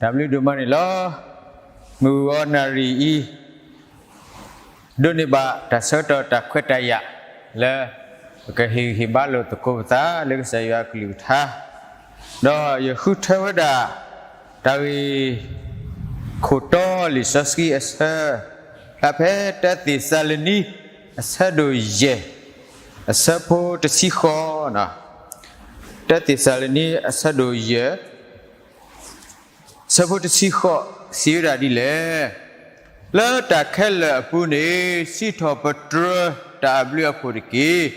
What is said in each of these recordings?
တၢ်ဘျုးဒိၣ်မးန့ၣ်လီၤ. မုၢ်ဂီၤနၣ်ရံၣ်အံၤ ဒိးန့ၢ်ဘၣ်တၢ်ဆၢကတီၢ်တၢ်ခွဲးတၢ်ယာ်လၢ ပကဟ့ၣ်ဂံၢ်ဟ့ၣ်ဘါလိာ်သကိးပသးလၢကစၢ်ယွၤအကလုၢ်ကထါ, ဒီးယဃုထၢဝဲဒၣ် တၢ်ဂ့ၢ်ခိၣ်တီလံာ်စီဆှံအဆၢ ဖျါဖဲတၢသ့းစၤလနံ အဆၢဒိၣ်ယဲၢ် အဆၢဖိတဆံဃိး, တၢသ့းစၤလနံ အဆၢဒိၣ်ယဲၢ် ဆၢဖိတဆံဃိး စံးဝဲဒၣ်ဒ်လဲၣ်, လၢတၢ်ခဲလၢာ်အပူၤန့ၣ် စံးထီၣ်ပတြၢၤတၢ်အဘျုးအဖှိၣ်တက့ၢ်.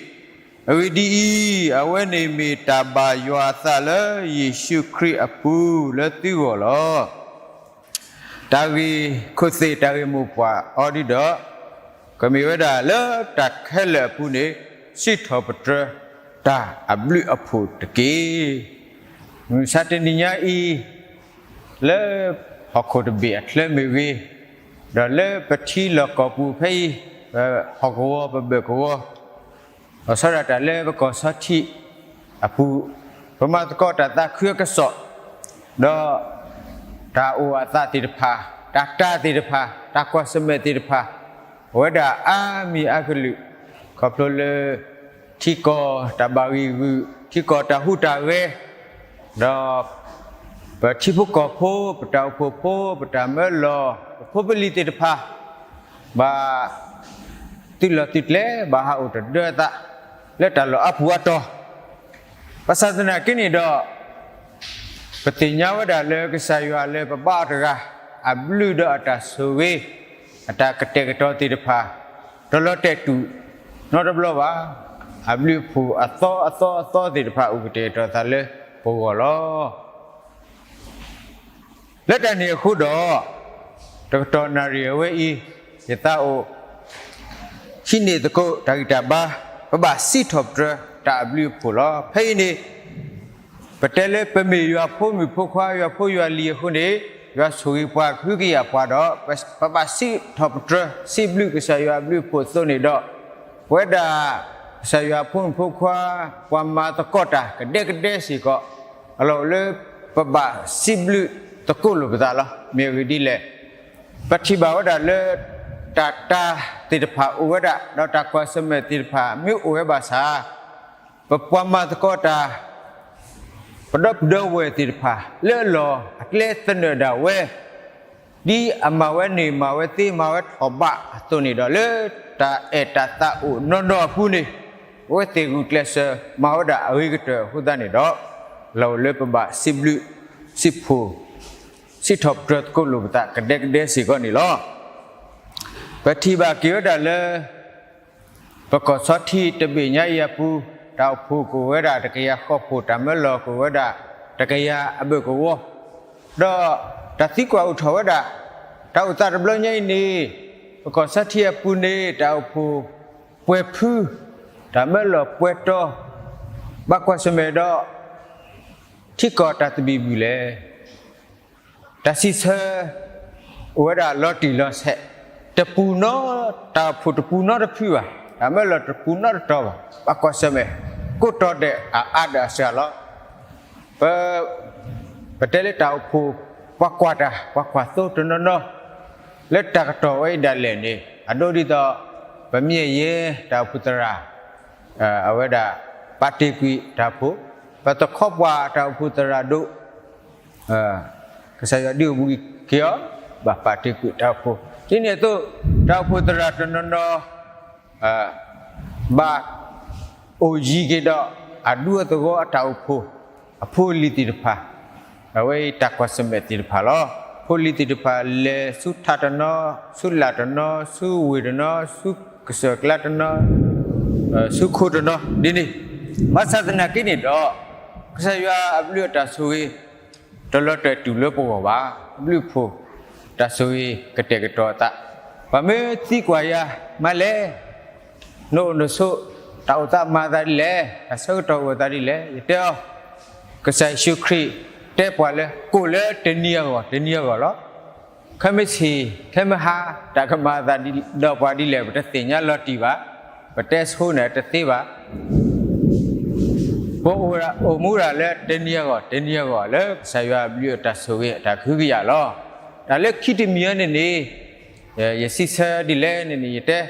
အဂ့ၢ်ဒ်အံၤ, အဝဲန့ၣ်မ့ၢ်တၢ်ဘၣ်ယွၤအသးလၢယ့ၣ်ၡူးခရံာ်အပူၤလၢသုဂီၢ်လီၤ. တၢ်ဂ့ၢ်ခိၣ်သ့ၣ်တၢ်ဂ့ၢ်မိၢ်ပှၢ်အီၤဒုဒီး ကမ့ၢ်ဝဲဒၣ်လၢတၢ်ခဲလၢာ်အပူၤန့ၣ် စံးထီၣ်ပတြၢၤတၢ်အဘျုးအဖှိၣ်တက့ၢ်. မုၢ်မဆါတနံၤညါအံၤ လၢဟီၣ်ခိၣ်တဘ့ၣ်အချၢမ့ၢ်ဂ့ၤ, ဒီးလၢပထံလီၢ်ကီၢ်ပူၤဖဲအံၤ, ပဟီၣ်ကဝီၤပဘၢၣ်ကဝီၤ လီၤဆီဒၣ်တၢ်လၢပကီၢ်ဆီထံးအပူၤ, ပမၤသကိးတၢ်သးခုအကစီၣ်, ဒီးတၢ်အိၣ်အသးသ့ၣ်တဖၣ်, တၢ်တၢ်သ့ၣ်တဖၣ်, တၢ်ကွၢ်ဆၢၣ်မဲာ်သ့ၣ်တဖၣ်, အဝဲဒၣ်အါမံၤအါကလုာ်, ခီဖျိလၢ ထံကီၢ်တၢ်ဘၣ်ဂံၢ်ဂုာ်, ထံကီၢ်တၢ်ဟူးတၢ်ဂဲၤ, ဒီး ပထံဖိကီၢ်ဖိ, ပတၢ်အိၣ်ဖှိၣ်ဖိ, ပတၢ်မၢလီၤ, ပဖိပလံၤသ့ၣ်တဖၣ် ဘၣ် သုးလီၢ်သုးကျဲ ဘၣ်ဟးအိၣ်တဒၢအသး လၢတၢ်လီၢ်အါပူၤအတီၢ်, ဘၣ်ဆၣ်သနာ်က့န့ၣ်ဒီး ပသ့ၣ်ညါဝဲဒၣ်လၢကစၢ်ယွၤလၢပဘါအီၤတဂၤ အဘျုးဒီးအတၢ်ဆိၣ်ဂ့ၤ အတၢ်ကတဲာ်ကတီၤသ့ၣ်တဖၣ် တလီၤတဲာ်တူာ်နီတဘျီဘၣ်. အဘျုးအဖှိၣ်အသီအသီအသီသ့ၣ်တဖၣ် အိၣ်ကတဲာ်ကတီၤသးလၢပဂီၢ်လီၤ. လၢတၢ်န့ၣ်အဃိဒီး တကတီၢ်နၣ်ရံၣ်အဝဲအံၤ ယသးအိၣ် ဟံးန့ၢ်သကိးတၢ်ဂံၢ်တၢ်ဘါ, ပဘၣ်စံးထီၣ်ပတြၢၤတၢ်အဘျုးအဖှိၣ်လီၤ. ဖဲအံၤန့ၣ် ပတဲလၢပမ့ၢ်ယွၤဖိမုၣ်ဖိခွါ ယွၤဖိယွၤလံၤအဃိန့ၣ် ယွၤဆိၣ်ဂ့ၤပှၤကဟုကယာ်ပှၤဒီး ပဘၣ်စံးထီၣ်ပတြၢၤ စံးဘျုးကစၢ်ယွၤအဘျုးအဖှိၣ်အသိးန့ၣ်ဒီး ပဝဲဒၣ် ကစၢ်ယွၤဖိမုၣ်ဖိခွါ ပှၤမၤသကိးတၢ်ကဒဲကဒဲစ့ၢ်ကီး အလီၢ်အိၣ်လၢပဘၣ်စံးဘျုးသကိးလိာ်ပသးလီၤ. မ့ၢ်အဂ့ၢ်ဒ်လဲၣ်, ပထံၣ်ဘၣ်ဝဲဒၣ်လၢ တၢ်တၢ်သ့ၣ်တဖၣ်အိၣ်ဝဲဒၣ် ဒီးတၢ်ကွၢ်ဆၢၣ်မဲာ်သ့ၣ်တဖၣ်မ့ၢ်အိၣ်ဝဲဘၣ်ဆၣ် ပပှၤမၤသကိးတၢ် ပဒီပုၢ်ဒီဝဲၢ်သ့ၣ်တဖၣ် လၢအလီၢ်အကျဲသနၢၣ်ဒၣ်ဝဲ ဒ်အမၤဝဲန့ၢ်မၤဝဲသ့ မၤဝဲထီၣ်ဘးအသိးန့ၣ်ဒီး လၢတၢ်အဲၣ်တၢ်သးအိၣ်နီၢ်နီၢ်အပူၤန့ၣ် အဝဲသ့ၣ်ဂုာ်ကျဲးစၢးမၤဝဲဒၣ်အဂ့ၤကတၢၢ်အဃိသတးန့ၣ်ဒီး လီၢ်အိၣ်လၢပဘၣ်စံးဘျုး စံးဖှိၣ် စံးထီၣ်ပတြၢၤသကိးလိာ်ပသးကဒဲကဒဲစ့ၢ်ကီးန့ၣ်လီၤ. ပထံၣ်ဘၣ်က့ၤဝဲဒၣ်လၢ ပကီၢ်ဆီထံးတဘ့ၣ်ညါအံၤအပူၤ တၢ်အိၣ်ဖှိၣ်ကအိၣ်ဝဲဒၣ်တကယၤဃီးဖှိၣ် တၢ်မၢလီၤကအိၣ်ဝဲဒၣ်တကယၤအဘၢၣ်ကဝီၤ ဒီးတၢ်သံကွၢ်အိၣ်ထီၣ်ဝဲဒၣ် တၢ်အိၣ်သးတဘျီညါအံၤန့ၣ် ပကီၢ်ဆီထံးအပူၤန့ၣ် တၢ်အိၣ်ဖှိၣ်ပှဲၤဖု တၢ်မၢလီၤပှဲၤတီၤ ဘၣ်ကွၢ်ဆၢၣ်မဲာ်ဒီး ထံကီၢ်တၢ်သဘံၣ်ဘုၣ်လဲၣ်. တၢ်စံးဆၢ အိၣ်ဝဲဒၣ်လီၤတံၢ်လီၤဆဲး, တပူၤနီ တၢ်အိၣ်ဖှိၣ်တပူၤနီတဖုဘၣ်, တၢ်မၢလီၤတပူၤနီတတီၤဘၣ်, ဘၣ်ကွၢ်ဆၢၣ်မဲာ် ကိးတီၤဒဲးအအါဒီးအစှၤလီၤ. ပ ပတဲလၢတၢ်အိၣ်ဖှိၣ် ပှၤကွၢ်တၢ် ပှၤကွၢ်သိတနီၤနီၤ လၢတၢ်ကတီၢ်ဝဲအံၤဒၣ်လဲာ်န့ၣ် အဒိဒ်သိး ပမ့ၢ်ယဲတၢ်အိၣ်ဖှိၣ်သရၣ် အဝဲဒၣ် ပာ်တ့ၢ်ကွံာ်တၢ်အိၣ်ဖှိၣ်, ပသခီပှၢ်တၢ်အိၣ်ဖှိၣ်သရၣ်ဒိၣ် ကစၢ်ယွၤဒုးအိၣ်ဘှံးက့ၤအီၤ ဘၣ်ပာ်တ့ၢ်ကွံာ်တၢ်အိၣ်ဖှိၣ်, ဒ်န့ၣ်အသိး တၢ်အိၣ်ဖှိၣ်သရၣ်တနီၤနီၤ ဘၣ်အိၣ်ယံၤက့ၤဒီး အဒူအသဝီအတၢ်အိၣ်ဖှိၣ် အဖိအလံၤသ့ၣ်တဖၣ်, အဝဲအံၤတၢ်ကွၢ်ဆၢၣ်မဲာ်သ့ၣ်တဖၣ်လီၤ. ဖိလံၤသ့ၣ်တဖၣ်လဲၤဆူထးတနီၤ, ဆူလာ်တနီၤ, ဆူဝ့ၢ်တနီၤ, ဆူကစၢၢ်ကျါတနီၤ, ဆူခိတနီၤ ဒ်န့ၣ်, ဘၣ်ဆၣ်သနာ်က့န့ၣ်ဒီး ကစၢ်ယွၤအဘျုးအတၢ်ဆိၣ်ဂ့ၤ တလီၤတဲာ်တူၢ်လၢပဂီၢ်ဘၣ်. အဘျုးအဖှိၣ် တၢ်ဆိၣ်ဂ့ၤကတဲာ်ကတီၤအသး, ပှၤမ့ၢ်သံကွၢ်ယၤမးလဲၣ်, နအိၣ်နဆိး တၢ်အိၣ်သးမၤအသးဒ်လဲၣ်, တၢ်ဆၢကတီၢ်အိၣ်သးဒ်လဲၣ်, ယတဲအီၤ, ကစၢ်ယ့ၣ်ၡူးခရံာ်တဲပှၤလၢ ကိၣ်လၢတနံၤအဂီၢ် တနံၤအဂီၢ်လီၤ. ခဲမုၢ်ဆ့ၣ် ခဲမုၢ်ဟါ တၢ်ကမၤအသးဒီးပှၤဒ်လဲၣ် ပတသ့ၣ်ညါလီၤတံၢ်ဘၣ်, ပတဲဆိန့ၣ်တသ့ဘၣ်. ပအိၣ်မူဒၣ်လၢတနံၤအဂီၢ် တနံၤအဂီၢ် လၢကစၢ်ယွၤအဘျုးအတၢ်ဆိၣ်ဂ့ၤအတၢ်ကဟုကယာ်လီၤ. တၢ်လၢခံတမံၤအံၤန့ၣ်န့ၣ် ယစံးဆၢဒ်လဲၣ်န့ၣ်န့ၣ် ယတဲ,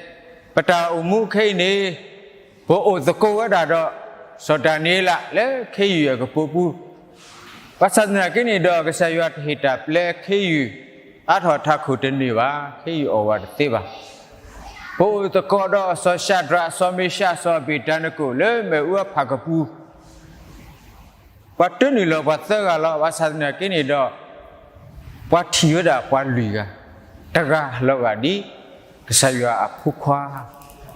ပတၢ်အိၣ်မူခဲအံၤန့ၣ် ပအိၣ်သကိးဝဲဒၣ်ဒီး စီၤဒၤနံးယ့လးလၢခ့ယုၢ်အကပိာ်ပူၤ, ဘၣ်ဆၣ်သနာ်က့န့ၣ်ဒီး ကစၢ်ယွၤတဟ့ၣ်တၢ်ပျဲခ့ယုၢ်အါထီၣ်ထးခိၣ်တန့ၢ်ဘၣ်, ခ့ယုၢ်အီၣ်ဝဲတသ့ဘၣ်. ပအိၣ်သကိးဒီးစီၤၡၤဒြး စီၤမ့ၡး စီၤအဘ့းနကိၣ်လၢမ့ၣ်အူအဖၣ်ကပူၤ ပှၤတနုာ်လီၤပှၤသၢဂၤလီၤ. ဘၣ်ဆၣ်သနာ်က့န့ၣ်ဒီး ပှၤထံၣ်ဝဲဒၣ်ပှၤလွံၢ်ဂၤ, တဂၤလီၤဂာ်ဒ် ကစၢ်ယွၤအဖိခွါ.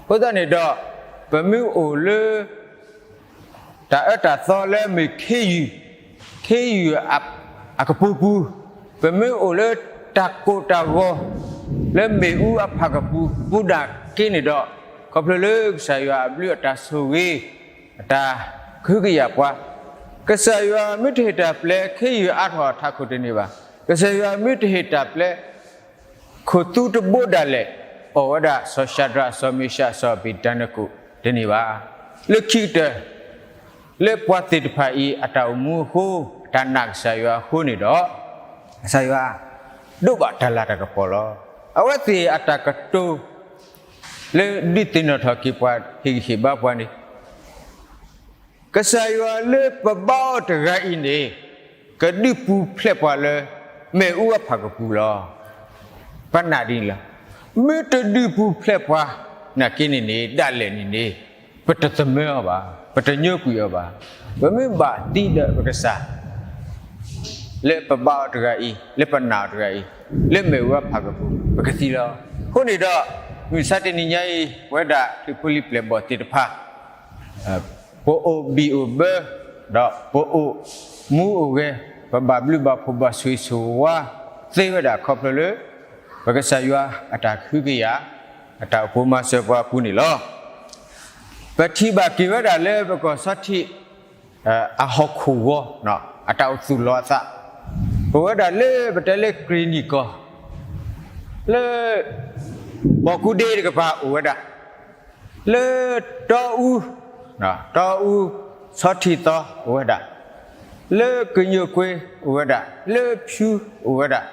အဃိသတးန့ၣ်ဒီး ပမ့ၢ်အိၣ်လၢ တၢ်အၢတၢ်သီလၢမ့ၢ်ခ့ယုၢ်, ခ့ယုၢ်အကပိာ်ပူၤ, ပမ့ၢ်အိၣ်လၢတၢ်ကိၢ်တၢ်ဂီၤ လၢမ့ၣ်အူအဖၣ်ကပူၤ ပူၤဒၣ်က့န့ၣ်ဒီး ခီဖျိလၢကစၢ်ယွၤအဘျုးအတၢ်ဆိၣ်ဂ့ၤ အတၢ်ကဟုကယာ်ပှၤ, ကစၢ်ယွၤမ့ၢ်တဟ့ၣ်တၢ်ပျဲခ့ယုၢ်အါထီၣ်ထးခိၣ်တန့ၢ်ဘၣ်. ကစၢ်ယွၤမ့ၢ်တဟ့ၣ်တၢ်ပျဲ ခိၣ်သူတဘိဒၣ်လဲာ် အီၣ်ဝဲဒၣ်စီၤၡၤဒြး စီၤမ့ၡး စီၤအဘ့းနကိၣ်တန့ၢ်ဘၣ်. လၢခံကတၢၢ် လၢပှၤသ့ၣ်တဖၣ်အံၤအတၢ်အိၣ်မူအဃိ အတၢ်နာ်ကစၢ်ယွၤအဃိန့ၣ်ဒီး ကစၢ်ယွၤဒိးဘၣ်တၢ်လၤတၢ်ကပီၤလီၤ. အဝဲသ့ၣ်အတၢ်ကတိၤ လၢဒုးသ့ၣ်နီၣ်ထီၣ်က့ၤပှၤ ဟ့ၣ်ဂံၢ်ဟ့ၣ်ဘါပှၤန့ၣ် ကစၢ်ယွၤလၢပဘါအီၤတဂၤအံၤန့ၣ် ကဒုးပူၤဖျဲးပှၤလၢ မ့ၣ်အူအဖၣ်ကပူၤလီၤ. ပနာ်ဒ်န့ၣ်လီၤ. မ့ၢ်တဒုးပူၤဖျဲးပှၤ နာ်က့န့ၣ်န့ၣ် ဒၣ်လဲာ်န့ၣ်န့ၣ် ပတသမၢအီၤဘၣ်, ပတညိကွံာ်အီၤဘၣ်. ပမ့ၢ်ဘၣ်သံဒီးပကစၢ် လၢပဘါအီၤတဂၤအံၤ, လၢပနာ်အီၤတဂၤအံၤ, လၢမ့ၣ်အူအဖၣ်ကပူၤ ပကသံလီၤ. အဃိန့ၣ်ဒီး မုၢ်မဆါတနံၤညါအံၤ ပဝဲဒၣ်ခရံာ်ဖိလံၤပျဲၢ်ဘီၣ်သ့ၣ်တဖၣ် ပအိၣ်ဘံၣ်အိၣ်ဘၢ, ဒီးပအိၣ်မူအိၣ်ဂဲၤ, ပဘၣ်ဘျုးဘၣ်ဖှိၣ်ဘၣ်ဆိၣ်ဂ့ၤဆိၣ်ဝါသ့ဝဲဒၣ်ခီဖျိလၢ ပကစၢ်ယွၤအတၢ်ကဟုကယာ်, အတၢ်အိၣ်ဖှိၣ်မၤစၢၤပှၤအပူၤန့ၣ်လီၤ. ပထံၣ်ဘၣ်က့ၤဝဲဒၣ်လၢပကီၢ်ဆီထံး အဟီၣ်ခိၣ်ဂီၤ အတၢ်အိၣ်သူၣ်လီၤအသး, ပဝဲဒၣ်လၢပတဲလၢကရ့ၣ်နံၣ်ကီၢ်, လၢ ဘီကူဒ့တကပၤအိၣ်ဝဲဒၣ်, လၢတီအူ, တီအူ ဆီထံးသီအိၣ်ဝဲဒၣ်, လၢကညိၣ်ကွ့အိၣ်ဝဲဒၣ်, လၢဖၠူအိၣ်ဝဲဒၣ်,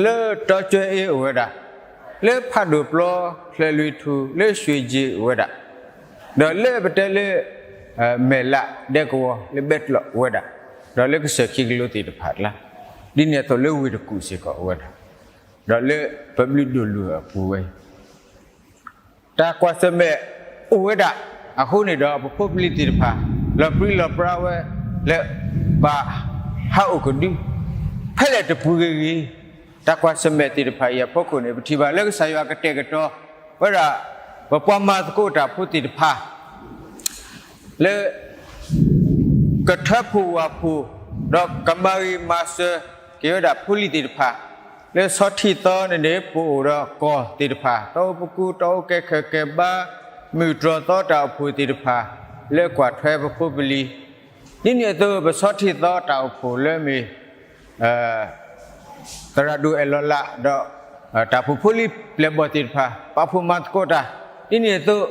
လၢတီကၠွဲအ့အိၣ်ဝဲဒၣ်, လၢဖးဒိၣ်ပျီ ချၢၣ်လွံၢ်ထူၣ် လၢရွှ့ၣ်ကၠ့အိၣ်ဝဲဒၣ်, ဒီးလၢပတဲလၢ မဲၢ်လးဒဲကဝီၤလၢဘဲကျိးအိၣ်ဝဲဒၣ်, ဒီးလၢကစၢၢ်ခံကလိသ့ၣ်တဖၣ်အကျါ, ဒ်န့ၣ်အသိးလၢဝ့ၢ်တကူၣ်စ့ၢ်ကီးအိၣ်ဝဲဒၣ်, ဒီးလၢပဘျုးဒိၣ်လွၢ်အပူၤဝဲ တၢ်ကွၢ်ဆၢၣ်မဲာ်အိၣ်ဝဲဒၣ်, အဃိန့ၣ်ဒီးပဖိပလံၤသ့ၣ်တဖၣ် လီၤပြံလီၤပြါဝဲလၢ ဘၣ်ဟးအိၣ်ကဒု ဖဲလဲၣ်တပူၤဂ့ၤဂ့ၤ, တၢ်ကွၢ်ဆၢၣ်မဲာ်သ့ၣ်တဖၣ်အံၤအဖီခိၣ်န့ၣ် ပထံၣ်ဘၣ်လၢကစၢ်ယွၤကတဲာ်ကတီၤဝဲဒၣ် ပပှၤမၤသကိးတၢ်ဖိသ့ၣ်တဖၣ် လၢ ကထၢဖှိၣ်ဝၣ်ဖှိၣ် ဒီးကမၤဂ့ၤမၤစၢၤက့ၤဝဲဒၣ်ဖိလံၤသ့ၣ်တဖၣ်, လၢဆီထံးသီန့ၣ်န့ၣ် ပအိၣ်ဒီးကီၢ်သ့ၣ်တဖၣ် တီအူပကူ တီအူကဲခၢၣ်ကဲဘါ မုၢ်တြီၢ်သီတၢ်အိၣ်ဖှိၣ်သ့ၣ်တဖၣ် လၢကွၢ်ထွဲပဖိပလံၤ, ဒ်န့ၣ်အသိးပဆီထံးသီတၢ်အိၣ်ဖှိၣ်လၢမ့ၢ် သရၣ်ဒိၣ်အဲၣ်လီၤလး ဒီး တၢ်အိၣ်ဖှိၣ်ဖိလံၤပျဲၢ်ဘီၣ်သ့ၣ်တဖၣ် ပာ်ဖှိၣ်မၤသကိးတၢ်, ဒ်န့ၣ်အသိး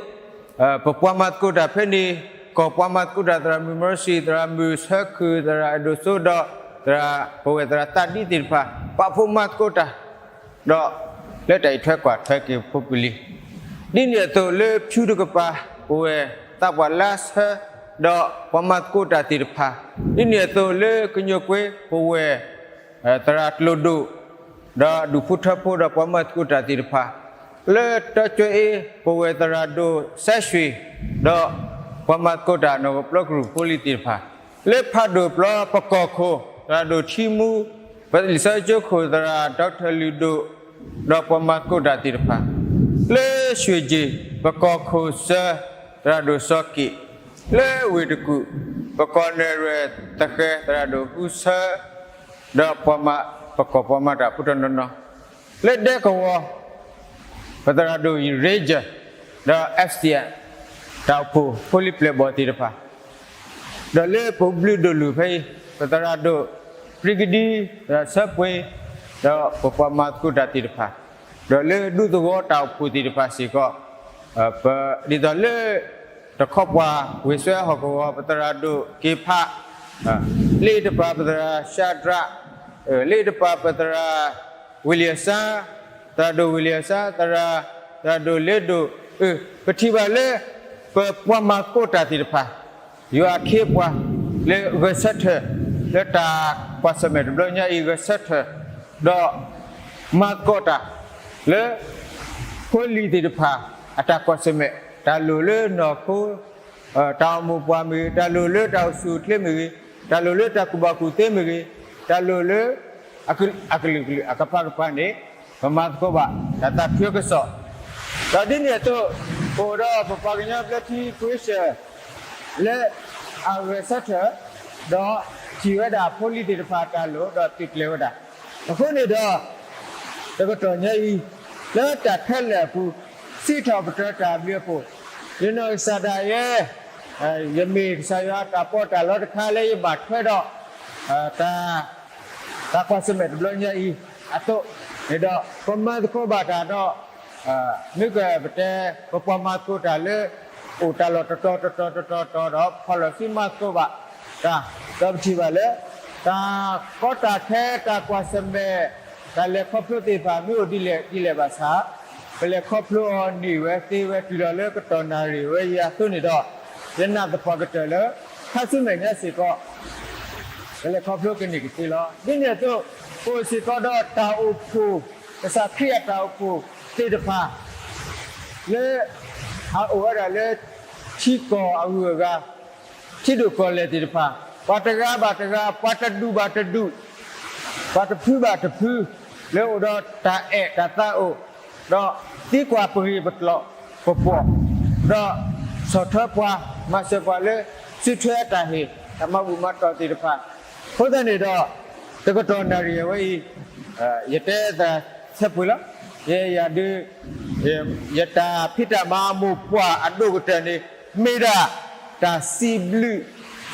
ပပှၤမၤသကိးတၢ်ဖဲန့ၣ် ကီၢ်ပှၤမၤသကိးတၢ် သရၣ်မုၣ်မီရစံ, သရၣ်မုၣ်ဆၢခုၣ်, သရၣ်အဲၣ်ဒိၣ်စိဒီး သရၣ်ပဝဲၢ်သရၣ်သးဒ်သ့ၣ်တဖၣ် ပာ်ဖှိၣ်မၤသကိးတၢ် ဒီး လၢတၢ်အံးထွဲကွၢ်ထွဲက့ၤဖိပလံၤ, ဒ်န့ၣ်အသိးလၢဖၠူတကပၤ ပဝဲၢ်သးပှၢ်လါဆၢ ဒီးပှၤမၤသကိးတၢ်သ့ၣ်တဖၣ်, ဒ်န့ၣ်အသိးလၢကညိၣ်ကွ့ ပဝဲၢ် သရၣ်ကျိၤဒိၣ် ဒီးဒူၣ်ဖိထၢဖိဒီးပှၤမၤသကိးတၢ်သ့ၣ်တဖၣ်, လၢတီကၠွဲအ့ ပဝဲၢ်သရၣ်ဒိၣ်စဲးရွှ့ၣ် ဒီးပှၤမၤသကိးတၢ်နီၣ်ကပျီကရူၢ်ဖိလံၤသ့ၣ်တဖၣ်, လၢဖးဒိၣ်ပျီပကီၢ်ခိၣ် သရၣ်ဒိၣ်ထံမူ ပလံာ်စီဆှံကၠိခိၣ် သရၣ်ဒီကထၢၣ်လုၢ်ဒိၣ် ဒီးပှၤမၤသကိးတၢ်သ့ၣ်တဖၣ်, လၢရွှ့ၣ်ကၠ့ၣ် ပကီၢ်ခိၣ်စၢၤ သရၣ်ဒိၣ်စီၤက့ၣ်, လၢဝ့ၢ်တကူၣ် ပကီၢ်နဲၣ်ရွဲၣ်သဃဲၤ သရၣ်ဒိၣ်ဟူဆၢ ဒီးပှၤမၤ ပကီၢ်ပှၤမၤတၢ်ဖိတနီၤနီၤ, လၢဒဲကဝီၤ ပသရၣ်ဒိၣ်ရ့ယၢၢ် ဒီး F C M တၢ်အိၣ်ဖှိၣ်ဖိလံၤပျဲၢ်ဘီၣ်သ့ၣ်တဖၣ်, ဒီးလၢပဘျုးဒိၣ်လွၢ်ဖဲအံၤ ပသရၣ်ဒိၣ်ပြံကဒံ သရၣ်ဆၢပှ့ၤ ဒီးပပှၤမၤသကိးတၢ်သ့ၣ်တဖၣ်, ဒီးလၢဒူသဝီတၢ်အိၣ်ဖှိၣ်သ့ၣ်တဖၣ်စ့ၢ်ကီး, ပ ဒ်သိးလၢ တခီပှၤဝ့ၢ်စွဲဟီၣ်ကဝီၤ ပသရၣ်ဒိၣ်က့ၤဖး, လၢတပၤပသရၣ်ရှးဒြး, လၢတပၤပသရၣ်ဝ့ၢ်လံၢ်အစါ, သရၣ်ဒိၣ်ဝ့ၢ်လံၢ်အစါ, သရၣ်, သရၣ်ဒိၣ်လ့ဒိၣ်, ပထံၣ်ဘၣ်လၢ ပပှၤမၤသကိးတၢ်သ့ၣ်တဖၣ် ယွၤအခ့အပှၤ လၢဂဲၤဆၢထၢၣ် လၢတၢ်ကွၢ်ဆၢၣ်မဲာ်တဘျီညါအံၤ ဂဲၤဆၢထၢၣ် ဒီး မၤသကိးတၢ် လၢ ဖိလံၤသ့ၣ်တဖၣ် အတၢ်ကွၢ်ဆၢၣ်မဲာ် တၢ်လိၣ်လၢနီၢ်ခိ တၢ်အိၣ်မူပှၤမ့ၢ်ဂ့ၤ, တၢ်လိၣ်လၢတၢ်အိၣ်ဆူၣ်အိၣ်ချ့မ့ၢ်ဂ့ၤ, တၢ်လိၣ်လၢတၢ်ကူၣ်ဘၣ်ကူၣ်သ့မ့ၢ်ဂ့ၤ, တၢ်လိၣ်လၢ အကလုာ်ကလုာ်အကပၤကပၤန့ၣ် ပမၤသကိးဘၣ် တၢ်သးခုကစီၣ်, ဒီးဒ်န့ၣ်အသိး ပအိၣ်ဒီးပပှၤကညီဘျၢထံခရံာ်စၢၣ် လၢအဂဲၤဆၢထၢၣ် ဒီးထံၣ်ဝဲဒၣ်ဖိလံၤသ့ၣ်တဖၣ်တၢ်လိၣ် ဒီးသုးကျဲၤဝဲဒၣ်. အဃိန့ၣ်ဒီး တကတီၢ်ညါအံၤ လၢတၢ်ခဲလၢာ်အပူၤ စံးထီၣ်ပတြၢၤတၢ်အဘျုးအဖှိၣ်, ယနီၢ်ကစၢ်ဒၣ်ယဲ ယမ့ၢ်ကစၢ်ယွၤအတၢ်ပီးတၢ်လီတခါလၢယဘၣ်ထွဲဒီး တၢ် တၢ်ကွၢ်ဆၢၣ်မဲာ်တဘျီညါအံၤအသိးန့ၣ်ဒီး ပမၤသကိးဘၣ်တၢ်ဒီး မ့ၢ်ကပတဲ ပပှၤမၤသကိးတၢ်လၢ အိၣ်တၢ်လီၢ်တတီၤတတီၤတတီၤတီၤဒီး ဖီၣ်လီၤစုမၤသကိးဘၣ်တၢ်, ဒီးပထံၣ်ဘၣ်လၢ တၢ်ကီတၢ်ခဲ တၢ်ကွၢ်ဆၢၣ်မဲာ် တၢ်လဲၤခီဖျိသ့ၣ်တဖၣ် မ့ၢ်အိၣ်ဒ်လဲၣ်ဒ်လဲၣ်ဘၣ်ဆၣ် ပလဲၤခီဖျိအီၤန့ၢ်ဝဲသ့ဝဲ တုၤလီၤလၢကတီၢ်နၣ်ရံၣ်ဝဲအံၤအသိးန့ၣ်ဒီး ယနာ်သပှၢ်ကတၢၢ်လၢ ခါဆူမဲာ်ညါစ့ၢ်ကီး ကလဲၤခီဖျိကန့ၢ်ကသ့လီၤ. ဒ်န့ၣ်အသိး ပအိၣ်စ့ၢ်ကီးဒီးတၢ်အိၣ်ဖှိၣ်, ကစၢ်ခရံာ်အတၢ်အိၣ်ဖှိၣ်သ့ၣ်တဖၣ် လၢ အအိၣ်ဝဲဒၣ်လၢ ထံကီၢ်အဂုၤအဂၤ, ထံဒိၣ်ကီၢ်လဲၢ်သ့ၣ်တဖၣ်, ပှၤတဂၤဘၣ်တဂၤ, ပှၤတဒူၣ်ဘၣ်တဒူၣ်, ပှၤတဖုဘၣ်တဖု, လၢအိၣ်ဒီးတၢ်အဲၣ်တၢ်သးအိၣ်, ဒီးသံကွၢ်ပဂ့ၢ်ပကျိာ်ပပှီၢ်, ဒီးဆီၣ်ထွဲပှၤ, မၤစၢၤပှၤလၢ စုထွဲအတၢ်ဟ့ၣ်, တၢ်မၤဘူၣ်မၤတီၢ်သ့ၣ်တဖၣ်, အဃိသတးန့ၣ်ဒီး တကတီၢ်နၣ်ရံၣ်အဝဲအံၤ ယတဲသးဆၢပှဲၤလီၤ. ယဲယၤဒုး ယတၢ်ဖံးတၢ်မၤအမိၢ်ပှၢ်အဒိၣ်ကတၢၢ်န့ၣ် မ့ၢ်ဒၣ် တၢ်စံးဘျုး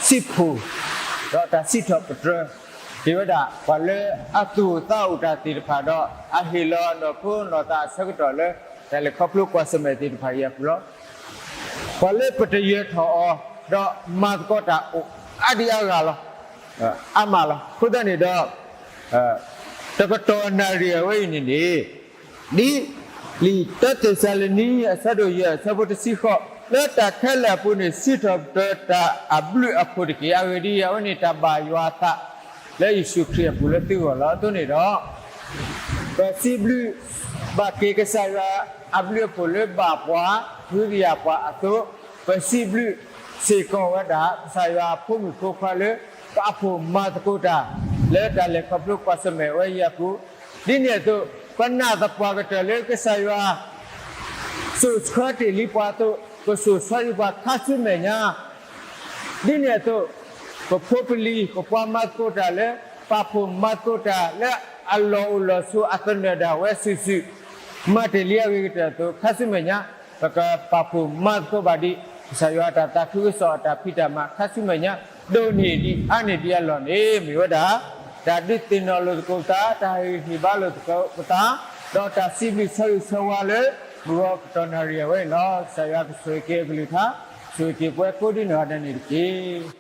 စံးဖှိၣ် ဒီးတၢ်စံးထီၣ်ပတြၢၤ က့ၤဝဲဒၣ် ပှၤလၢအသူၣ်အိၣ်သးအိၣ်တၢ်သ့ၣ်တဖၣ်ဒီး အဟ့ၣ်လီၤအနီၢ်ခိနီၢ်သးအဆၢကတီၢ်လၢ တၢ်လဲၤခီဖျိကွၢ်ဆၢၣ်မဲာ်သ့ၣ်တဖၣ်အံၤအပူၤလီၤ. ပှၤလၢပတယၢၤထီၣ်အီၤ ဒီးမၤသကိးတၢ်အိၣ်အါဒံအါဂၤလီၤ. အါမးလီၤ. အဃိသတးန့ၣ်ဒီး တကတီၢ်နၣ်ရံၣ်အဝဲအံၤန့ၣ်န့ၣ် ဒ်လံာ်တၢသ့းစၤလနံ အဆၢဒိၣ်ယဲၢ် အဆၢဖိတဆံဃိး လၢတၢ်ခဲလၢာ်အပူၤန့ၣ် စံးထီၣ်ပတြၢၤတၢ်အဘျုးအဖှိၣ်တက့ၢ်. အဂ့ၢ်ဒ်အံၤ, အဝဲန့ၣ်တၢ်ဘၣ်ယွၤအသး လၢယ့ၣ်ၡူးခရံာ်အပူၤလၢသုဂီၢ်လီၤ. အသိးန့ၣ်ဒီး ပစံးဘျုးဘၣ်က့ၤကစၢ်ယွၤအဘျုးအဖှိၣ်လၢဘၣ်ပှၤ ဃုကယာ်ပှၤအသိး, ပစံးဘျုးစ့ၢ်ကီးဝဲဒၣ် ကစၢ်ယွၤအဖိမုၣ်ဖိခွါလၢ ပာ်ဖှိၣ်မၤသကိးတၢ် လၢတၢ်လဲၤခီဖျိကွၢ်ဆၢၣ်မဲာ်ဝဲအံၤအပူၤ, ဒ်န့ၣ်အသိး ပနာ်သပှၢ်ကတၢၢ်လၢကစၢ်ယွၤ စိာ်ဆှၢတ့ၢ်လံပှၤအသိး ကစိာ်ဆှၢလံပှၤခါဆူမဲာ်ညါ ဒ်န့ၣ်အသိး ပဖိပလံၤ ပပှၤမၤသကိးတၢ်လၢ ပာ်ဖှိၣ်မၤသကိးတၢ်လၢအလီၢ်အိၣ်လီၢ်ဆိးအသနၢၣ်ဒၣ်ဝဲစုာ်စုာ် မၤတ့ၢ်လံအဂ့ၤကတၢၢ်အသိး ခါဆူမဲာ်ညါ ပကပာ်ဖှိၣ်မၤသကိးဘၣ်ဒံး ကစၢ်ယွၤအတၢ်သးခုကစီၣ်အတၢ်ဖံးတၢ်မၤခါဆူမဲာ်ညါ ဒိၣ်န့ၢ်ဒံးအါန့ၢ်ဒံးအလီၢ်န့ၣ် မ့ၢ်ဝဲဒၣ် တၢ်ဒုးသ့ၣ်နီၣ်လိာ်သကိးပသး, တၢ်ဟ့ၣ်ဂံၢ်ဟ့ၣ်ဘါလိာ်သကိးပသး, ဒီးတၢ်စံးဘျုးဆၢဂ့ၤဆၢဝါလၢ မုၢ်ဂီၤကတီၢ်နၣ်ရံၣ်အဝဲန့ၣ်လီၤ. ကစၢ်ယွၤကဆိၣ်ဂ့ၤက့ၤအကလုၢ်ကထါ, ဆိၣ်ဂ့ၤက့ၤပဝဲကိးဒ်နီၢ်ဂၤဒဲးန့ၣ်တက့ၢ်.